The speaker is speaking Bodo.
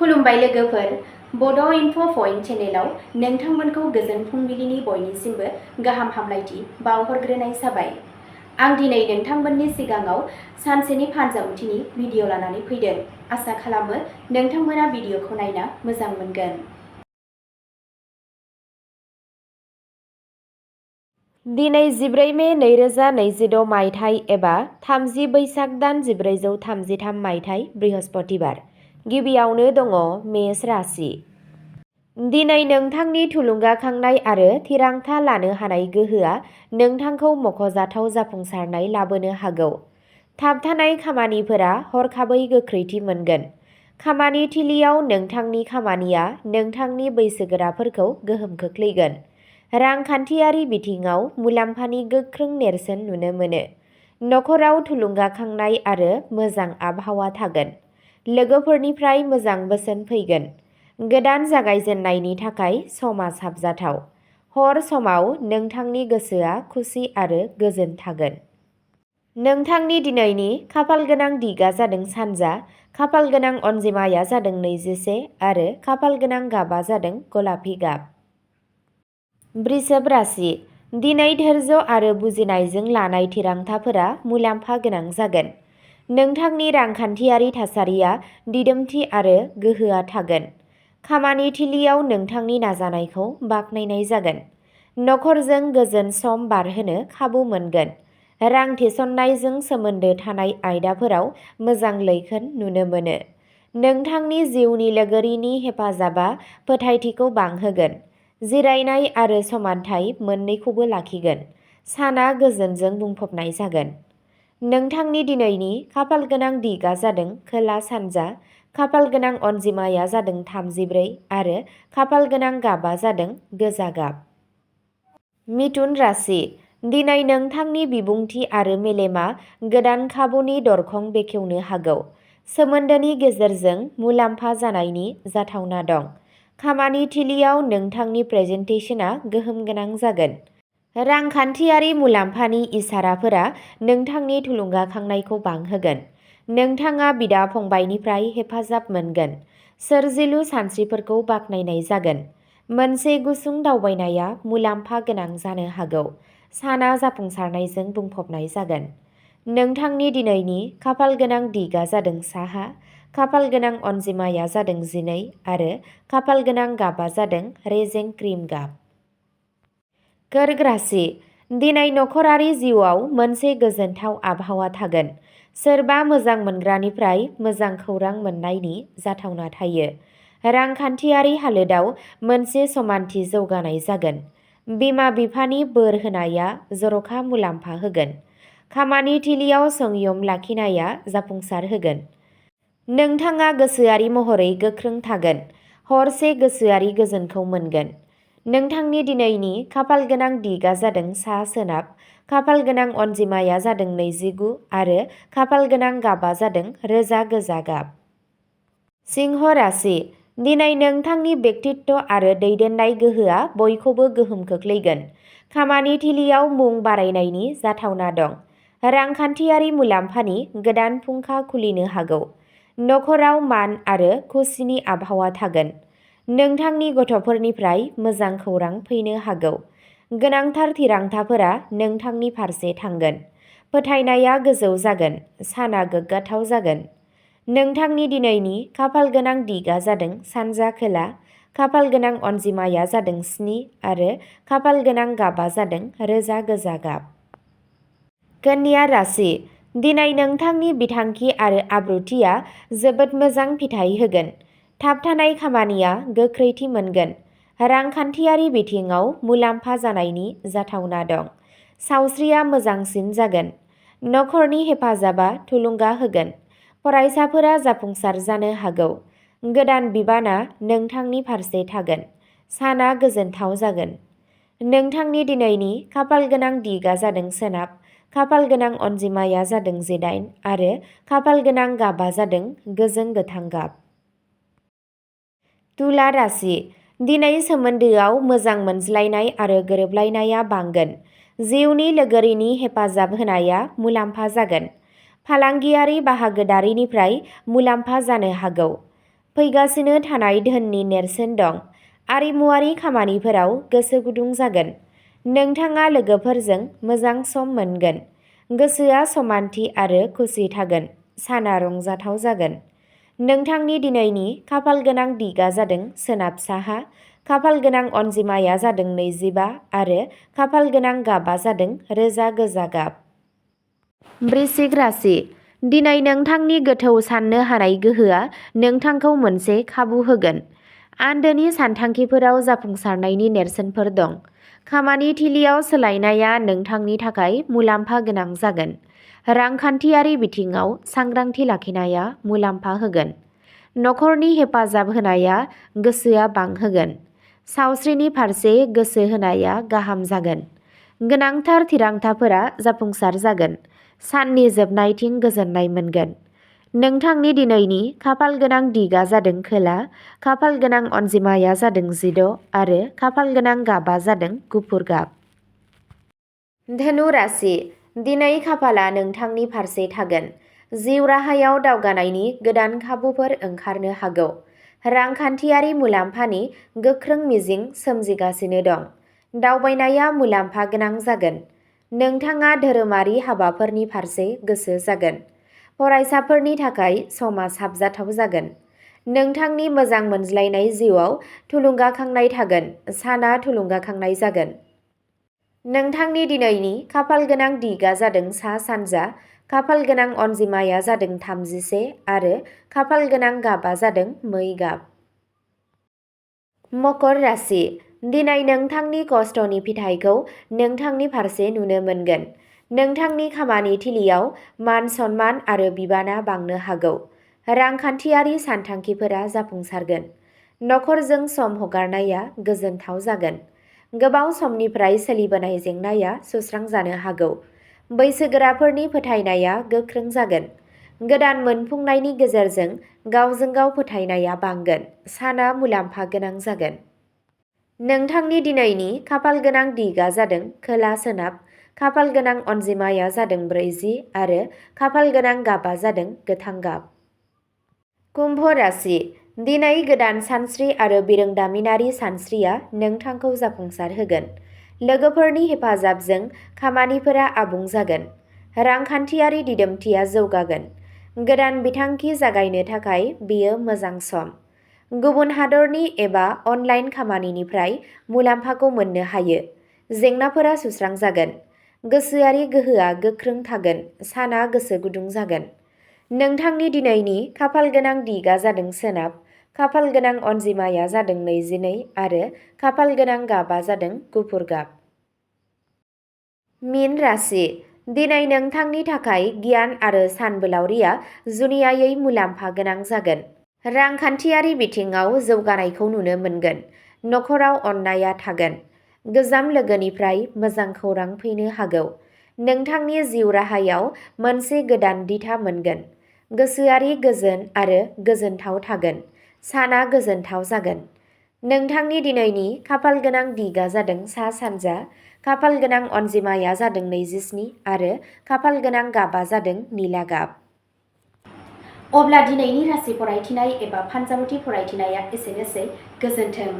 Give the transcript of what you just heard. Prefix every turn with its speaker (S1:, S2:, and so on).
S1: खुलुमबाय लोगोफोर, बड' इनफ' पइन्ट चेनेलाव नोंथांमोनखौ गोजोन फुंबिलिनि बयनिसिमबो गाहाम हामलायथि बावहरग्रोनाय जाबाय। आं दिनै नोंथांमोननि सिगाङाव सानसेनि फानजामुथिनि भिडिअ लानानै फैदों। आसा खालामो नोंथांमोना भिडिअखौ नायना मोजां मोनगोन। दिनै 14 मे 2026 मायथाइ एबा 30 बैसाग दान 1433 मायथाइ बृहस्पतिबार। गिबियावनो दङ मेष राशि। दिनै नोंथांनि थुलुंगाखांनाय आरो थिरांथा लानो हानाय गोहोआ नोंथांखौ मख'जाथाव जाफुंसारनाय लाबोनो हागौ। थाबथानाय खामानिफोरा हरखाबै गोख्रैथि मोनगोन। खामानि थिलियाव नोंथांनि खामानिया नोंथांनि बैसोगोराफोरखौ गोहोम खोख्लैगोन। रांखान्थियारि बिथिङाव मुलाम्फानि गोख्रों नेरसोन नुनो मोनो। नखराव थुलुंगाखांनाय आरो मोजां आबहावा थागोन। लोगोफोरनिफ्राय मोजां बोसोन फैगोन। गोदान जागायजेननायनि थाखाय समा साबजाथाव। हर समाव नोंथांनि गोसोआ खुसि आरो गोजोन थागोन। नोंथांनि दिनैनि खाफालगोनां दिगा जादों सानजा, खाफालगोनां अनजिमाया जादों 21 आरो खाफालगोनां गाबा जादों गलापि गाब। बृषभ राशि। दिनै धैर्य आरो बुजिनायजों लानाय थिरांथाफोरा मुलाम्फा गोनां जागोन। नोंथांनि रांखान्थियारि थासारिया दिदोमथि आरो गोहोआ थागोन। खामानि थिलियाव नोंथांनि नाजानायखौ बाख्नायनाय जागोन। नखरजों गोजोन सम बारहोनो खाबु मोनगोन। रां थिसननायजों सोमोन्दो थानाय आयदाफोराव मोजां लैखोन नुनो मोनो। नोंथांनि जिउनि लोगोरिनि हेफाजाबा फोथायथिखौ बांहोगोन। जिरायनाय आरो समानथाय मोन्नैखौबो लाखिगोन। साना गोजोनजों बुंफबनाय जागोन। नोंथांनि दिनैनि खाफालगोनां दिगा जादों खोला सानजा, खाफालगोनां अनजिमाया जादों 34 आरो खाफालगोनां गाबा जादों गोजा गाब। मिथुन राशि। दिनै नोंथांनि बिबुंथि आरो मेलेमा गोदान खाबुनि दरखं बेखेवनो हागौ। सोमोन्दोनि गेजेरजों मुलाम्फा जानायनि जाथावना दं। खामानि थिलियाव नोंथांनि प्रेजेन्टेशनआ गोहोम गोनां जागोन। रांखान्थियारि मुलाम्फानि इसाराफोरा नोंथांनि थुलुंगाखांनायखौ बांहोगोन। नोंथाङा बिदा-फंबायनिफ्राय हेफाजाब मोनगोन। सोरजिलु सानस्रिफोरखौ बाख्नायनाय जागोन। मोनसे गुसुं दावबायनाया मुलाम्फा गोनां जानो हागौ। साना जाफुंसारनायजों बुंफबनाय जागोन। नोंथांनि दिनैनि खाफालगोनां दिगा जादों साहा, खाफालगोनां अनजिमाया जादों 12 आरो खाफालगोनां गाबा जादों रेजें क्रिम गाब। कर्क राशि। दिनै नखरारि जिउआव मोनसे गोजोनथाव आबहावा थागोन। सोरबा मोजां मोनग्रानिफ्राय मोजां खौरां मोननायनि जाथावना थायो। रांखान्थियारि हालोदाव मोनसे समानथि जौगानाय जागोन। बिमा-बिफानि बोर होनाया जर'खा मुलाम्फा होगोन। खामानि थिलियाव संयम लाखिनाया जाफुंसार होगोन। नोंथाङा गोसोआरि महरै गोख्रों थागोन। हरसे गोसोआरि गोजोनखौ मोनगोन। नोंथांनि दिनैनि खाफालगोनां दिगा जादों सा-सोनाब, खाफालगोनां अनजिमाया जादों 29 आरो खाफालगोनां गाबा जादों रोजा गोजा गाब। सिंह राशि। दिनै नोंथांनि व्यक्तित्व आरो दैदेननाय गोहोआ बयखौबो गोहोम खोख्लैगोन। खामानि थिलियाव मुं बारायनायनि जाथावना दं। रांखान्थियारि मुलाम्फानि गोदान फुंखा खुलिनो हागौ। नखराव मान आरो खुसिनि आबहावा थागोन। नोंथांनि गथ'फोरनिफ्राय मोजां खौरां फैनो हागौ। गोनांथार थिरांथाफोरा नोंथांनि फारसे थांगोन। फोथायनाया गोजौ जागोन। साना गोग्गाथाव जागोन। नोंथांनि दिनैनि खाफालगोनां दिगा जादों सानजा खोला, खाफालगोनां अनजिमाया जादों 7 आरो खाफालगोनां गाबा जादों रोजा गोजा गाब। कन्या राशि। दिनै नोंथांनि बिथांखि आरो आब्रुथिया जोबोद मोजां फिथाय होगोन। थाबथानाय खामानिया गोख्रैथि मोनगोन। रांखान्थियारि बिथिङाव मुलाम्फा जानायनि जाथावना दं। सावस्रिया मोजांसिन जागोन। नखरनि हेफाजाबा थुलुंगा होगोन। फरायसाफोरा जाफुंसार जानो हागौ। गोदान बिबानआ नोंथांनि फारसे थागोन। साना गोजोनथाव जागोन। नोंथांनि दिनैनि खाफालगोनां दिगा जादों सोनाब, खाफालगोनां अनजिमाया जादों 18 आरो खाफालगोनां गाबा जादों गोजों गोथां गाब। तुला राशि। दिनै सोमोन्दोआव मोजां मोनज्लायनाय आरो गोरोबलायनाया बांगोन। जिउनि लोगोरिनि हेफाजाब होनाया मुलाम्फा जागोन। फालांगियारि बाहागोदारिनिफ्राय मुलाम्फा जानो हागौ। फैगासिनो थानाय धोननि नेरसोन दं। आरिमुआरि खामानिफोराव गोसो गुदुं जागोन। नोंथाङा लोगोफोरजों मोजां सम मोनगोन। गोसोआ समानथि आरो खुसि थागोन। साना रंजाथाव जागोन। नोंथांनि दिनैनि खाफाल गोनां दिगा जादों सोनाब साहा। खाफाल गोनां अनजिमाया जादों 25 आरो खाफाल गोनां गाबा जादों रोजा गोजा गाब। वृश्चिक राशि। दिनै नोंथांनि गोथौ साननो हानाय गोहोआ नोंथांखौ मोनसे खाबु होगोन। आन्दोनि सानथांखिफोराव जाफुंसारनायनि नेरसोनफोर दं। खामानि थिलियाव सोलायनाया नोंथांनि थाखाय मुलाम्फा गोनां जागोन। रांखान्थियारि बिथिङाव सांग्रांथि लाखिनाया मुलाम्फा होगोन। नखरनि हेफाजाब होनाया गोसोआ बांहोगोन। सावस्रिनि फारसे गोसो होनाया गाहाम जागोन। गोनांथार थिरांथाफोरा जाफुंसार जागोन। साननि जोबनायथिं गोजोननाय मोनगोन। नोंथांनि दिनैनि खाफाल गोनां दिगा जादों खोला। खाफाल गोनां अनजिमाया जादों 16 आरो खाफाल गोनां गाबा जादों गुफुर गाब। धनु राशि। दिनै खाफाला नोंथांनि फारसे थागोन। जिउ राहायाव दावगानायनि गोदान खाबुफोर ओंखारनो हागौ। रांखान्थियारि मुलाम्फानि गोख्रों मिजिं सोमजिगासिनो दं। दावबायनाया मुलाम्फा गोनां जागोन। नोंथाङा धोरोमारि हाबाफोरनि फारसे गोसो जागोन। फरायसाफोरनि थाखाय समा साबजाथाव जागोन। नोंथांनि मोजां मोनज्लायनाय जिउआव थुलुंगाखांनाय थागोन। साना थुलुंगाखांनाय जागोन। नोंथांनि दिनैनि खाफाल गोनां दिगा जादों सा सानजा। खाफाल गोनां अनजिमाया जादों 31 आरो खाफाल गोनां गाबा जादों मै गाब। मकर राशि। दिनै नोंथांनि खस्थ'नि फिथाइखौ नोंथांनि फारसे नुनो मोनगोन। नोंथांनि खामानि थिलियाव मान सन्मान आरो बिबाना बांनो हागौ। रांखान्थियारि सानथांखिफोरा जाफुंसारगोन। नखरजों सम हगारनाया गोजोनथाव जागोन। गोबाव समनिफ्राय सोलिबोनाय जेंनाया सुस्रांजानो हागौ। बैसोगोराफोरनि फोथायनाया गोख्रों जागोन। गोदान मोनफुंनायनि गेजेरजों गावजों गाव फोथायनाया बांगोन। साना मुलाम्फा गोनां जागोन। नोंथांनि दिनैनि खाफाल गोनां दिगा जादों खोला सोनाब। खाफाल गोनां अनजिमाया जादों 40 आरो खाफाल गोनां गाबा जादों गोथां गाब। कुम्भ राशि। दिनै गोदान सानस्रि आरो बिरोंदामिनारि सानस्रिया नोंथांखौ जाफुंसार होगोन। लोगोफोरनि हेफाजाबजों खामानिफोरा आबुं जागोन। रांखान्थियारि दिदोमथिया जौगागोन। गोदान बिथांखि जागायनो थाखाय बेयो मोजां सम। गुबुन हादरनि एबा अनलाइन खामानिनिफ्राय मुलाम्फाखौ मोननो हायो। जेंनाफोरा सुस्रांजागोन। गोसोआरि गोहोआ गोख्रों थागोन। साना गोसो गुदुं जागोन। नोंथांनि दिनैनि खाफाल गोनां दिगा जादों सोनाब। खाफाल गोनां अनजिमाया जादों 22 आरो खाफाल गोनां गाबा जादों गुफुर गाब। मीन राशि। दिनै नोंथांनि थाखाय गियान आरो सानबोलावरिया जुनियायै मुलाम्फा गोनां जागोन। रांखान्थियारि बिथिङाव जौगानायखौ नुनो मोनगोन। नखराव अननाया थागोन। गोजाम लोगोनिफ्राय मोजां खौरां फैनो हागौ। नोंथांनि जिउ राहायाव मोनसे गोदान दिथा मोनगोन। गोसोआरि गोजोन आरो गोजोनथाव थागोन। साना गोजोनथाव जागोन। नोंथांनि दिनैनि खाफाल गोनां दिगा जादों सा सानजा। खाफाल गोनां अनजिमाया जादों 27 आरो खाफाल गोनां गाबा जादों निला गाब। अब्ला दिनैनि राशि फरायथिनाय एबा फानजामुथि फरायथिनाया एसेनोसै। गोजोन्थों।